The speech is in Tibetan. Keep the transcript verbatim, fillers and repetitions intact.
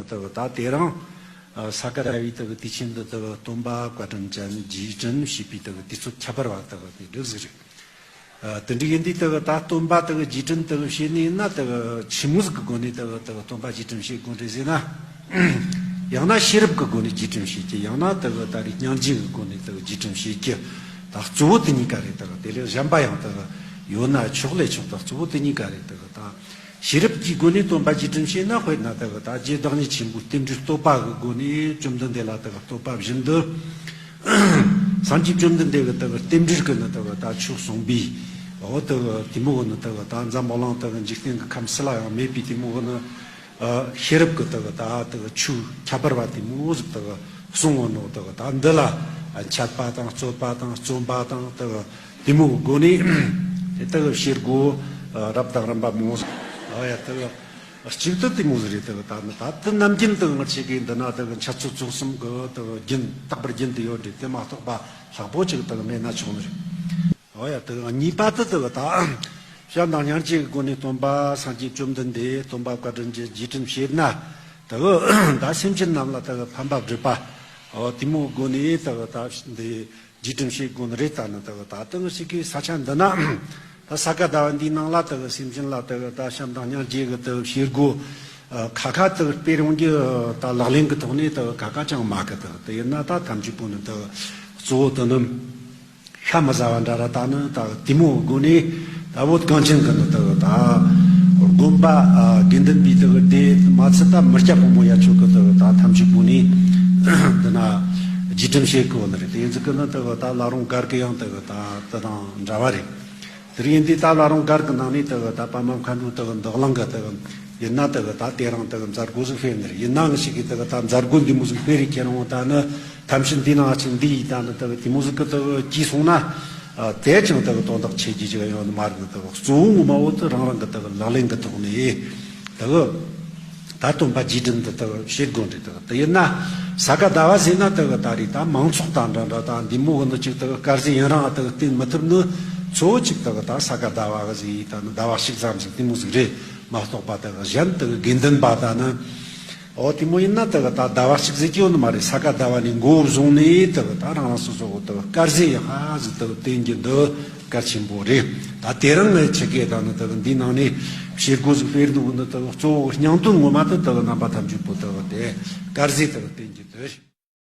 དག་ད་དེ་རང་ས་ག་ཟླ་བའི་དག་དུས་ཆེན་འདི་དག་སྟོན་པ་བཀའ་དྲིན་ཅན་རྗེས་དྲན་བྱེད་པའི་དག་དུས་ཚོད་ཁྱད་པར་བ་དག་དེ་འདྲ་ཟིག་རེད། དེ་འདྲ་ཡིན་དུས་དག་ད་སྟོན་པ་དག་རྗེས་དྲན་དག་བྱེད་ནི་ཡིན་ན་དག་ཆི་མོ་ཟིག་གི་སྒོ་ནས་དག་དག་སྟོན་པ་རྗེས་དྲན་བྱེད་དགོས་རེད་ཟེར་ན། ཡང་ན་ཤེས་རབ་ཀྱི་སྒོ་ནས་རྗེས་དྲན་བྱེད་ཀྱི། ཡང་ན་དག་ད་རེས་སྙིང་རྗེ་གི་སྒོ་ནས་དག་རྗེས་དྲན་བྱེད་ཀྱི། ད་གཙོ་བོ་དེ་གཉིས་ཀ་རེད། དག་དེ་ལས་གཞན་པ་ཡང་དག་ཡོད་ན་ཆོག་ལས་ཆོག་ད་གཙོ་བོ་དེ་གཉིས་ཀ་རེད། དག་ད་ཤེས་རབ་ཀྱི་སྒོ་ནས་སྟོན་པ་རྗེས་དྲན་བྱེད་ན། དཔེར་ན་དག་ད་རྗེ་བདག་ཉིད་ཆེན་པོའི་རྟེན་འབྲེལ་བསྟོད་པ་གི་སྒོ་ནས་བཅོམ་ལྡན་འདས་ལ་དག་བསྟོད་པ་བཞིན་དུ། སངས་རྒྱས་བཅོམ་ལྡན་འདས་ཀྱི་དག་རྟེན་འབྲེལ་གྱི་ནི་དག་ད་ཆོས་གསུངས་པའི་འོ་དག་དེ་མོ་གི་ནི་དག་ད་འཛམ་བུ་གླིང་དག་འཇིག་རྟེན་གྱི་ཁམས་སུ་ལ་ཡང་མེད་པའི་དེ་མོ་གི་ནི། ཤེས་རབ་ཀྱི་དག་ད་དག་ཆོས་ཁྱད་པར་བ་དེ་མོ་ཟིག་དག་གསུངས་ཡོད་ནོ། དག་ད་འདི་ལ་འཆད་པ་དང་རྩོད་པ་དང་རྩོམ་པ་དང་དག་དེ་མོ་གི་སྒོ་ནས་དེ་དག་བྱེད་སྒོ་རབ་དང་རིམ་པ་མང་ཟིག་ཨ་ཡ་དག་གཅིག་ཏུ་དེ་མོ་ཟིག་རེད། དག་ད་ནི་ད་དུ་ནམ་རྒྱུན་དག་ང་ཆེ་གེ་འདི་ན་དག་འཆད་རྩོད་རྩོམ་གསུམ་གི་དག་རྒྱུན་རྟག་པར་རྒྱུན་དུ་ཡོད་རེད། དེ་མ་གཏོགས་པ་ལྷག་པོ་ཅིག་དག་མེད་ན་ཆོག་ནི་རེད། ཨོ་ཡ། དེ་གཉིས་པ་དེ་དེ་གི་ད་བྱམས་དང་སྙིང་རྗེ་གི་སྒོ་ནས་སྟོན་པ་སངས་རྒྱས་བཅོམ་ལྡན་འདས་སྟོན་པ་བཀའ་དྲིན་ཅན་རྗེས་དྲན་བྱེད་ན། དེ་གི་ད་སེམས་ཅན་རྣམས་ལ་དེ་གི་ཕན་པ་སྒྲུབ་པ། ཨོ་དེ་མོ་སྒོ་ནས་དེ་གི་ད་འདི་རྗེས་དྲན་བྱེད་དགོས་ནི་རེད། ད་ནི་དེ་གི་ད་དེ་གི་ཞིག་གི་ས་ཆ་འདི་ན་ད་ས་ག་ཟླ་བ་འདིའི་ནང་ལ་དེ་གི་སེམས་ཅན་ལ་དེ་གི་ད་བྱམས་དང་སྙིང་རྗེ་གི་དེ་གི་བྱེད་སྒོ་ཁ་ཁ་དེ་གི་སྤེལ་ཡོང་རྒྱུ་ད་ལག་ལེན་གི་ཐོག་ནས་དེ་གི་ཁ་ཁ་ཅང་མ་གི། དེ་གི་དེ་ཡིན་ན་ད་ཐམས་ཅད་པོ་ནི་དེ་གི་གཙོ་བོ་དེ་ནི། ཤ་མི་ཟ་བ་འདྲ་ར། ད་ནི་ད་དེ་མོ་སྒོ་ནས་ད་བོད་གངས་ཅན་གི་ནི་ད་ད་དགོན་པ་དགེ་འདུན་པའི་ད་དེ་མ་ཚད་ད་མི་སྐྱ་ཕོ་མོ་ཡ་ཆོ་གི་ད་ད་ཐམས་ཅད་པོ་ནས་འདི་ན་རྗེས་དྲན་བྱེད་དགོས་ནི་རེད། དེ་ཡིན་ཙི་གི་ནི་ད་ད་བླ་རུང་སྒར་གི་ཡང་ད་ད་དེ་དང་འདྲ་བ་རེད། དེ་རིང་འདི་ད་བླ་རུང་སྒར་གི་ནང་ནས་ད་ད་པདྨ་མཁའ་འགྲོ་ད་འདུ་གླིང་གི་ད་ཡིན་ན་ད་ད་དེ་རིང་ད་མཛད་སྒོ་ཟིག་སྤེལ་ནི་རེད། ཡིན་ན་ང་ཞིག་གིས་ད་ད་མཛད་སྒོ་འདི་མོ་ཟིག་སྤེལ་རེ་ཁྱེར་འོང་ད་ནི། ཐམས་ཅད་འདི་ནང་ཅིག་འདི་ཡི་ད་ནི་ད་དེ་མོ་ཟིག་གི་ད་གྱིས་སོང་ན། དེ་ཅང་ད་དོན་དག་ཆེ་རྒྱུ་ཅིག་ཡོད་ནི་མ་རེད། ད་གཙོ་བོ་ངོ་མ་བོ་ད་རང་རང་གི་ད་ལག་ལེན་གི་ཐོག་ནས་ད་ད་སྟོན་པ་རྗེས་དྲན་ད་ད་བྱེད་དགོས་འདྲ། ད་དེ་ཡིན་ན་ས་ག་ཟླ་བ་ཟེར་ན་ད་ད་རེད། ད་མང་ཚོགས་དང་འདྲ་འདྲ་ད་འདི་མོ་གི་ནི་ཅིག་ད་དཀར་ཟས་ཡུན་རིང་ད་བསྟེན་མི་ཐུབ་ནི་གཙོ་བོ་ཅིག་ད་ད་ས་ག་ཟླ་བ་གི་ཟེར་ད་ནི་ཟླ་བ་གཅིག་ཙམ་ཟིག་དེ་མོ་ཟིག་རེད། མ་གཏོགས་པ་དག་གཞན་དག་དགེ་འདུན་པ་དག་ནི། ཨོ་དེ་མོ་ཡིན་ན་དག་ད་ཟླ་བ་གཅིག་ཟེར་གྱི་ཡོད་ནི་མ་རེད། ས་ག་ཟླ་བ་ནས་འགོ་བཟུང་ནས་དག་ད་རང་རང་སོ་སོ་དག་དཀར་ཟས་ཡག་པ་ཟིག་དག་བསྟེན་རྒྱུ་འདི་གལ་ཆེན་པོ་རེད། ད་དེ་རིང་ངས་ཁྱེད་ཀྱི་དག་ནི་དག་འདིའི་ནང་ནས་བྱེད་སྒོ་ཟིག་སྤེལ་འདུག་ནི་དག་གཙོ་བོ་སྙིང་དོན་ངོ་མ་དེ་དག་རྣམ་པ་ཐམས་ཅད་པོ་དག་དེ་དཀར་ཟས་དག་བསྟེན་རྒྱུ་འདི་རེད།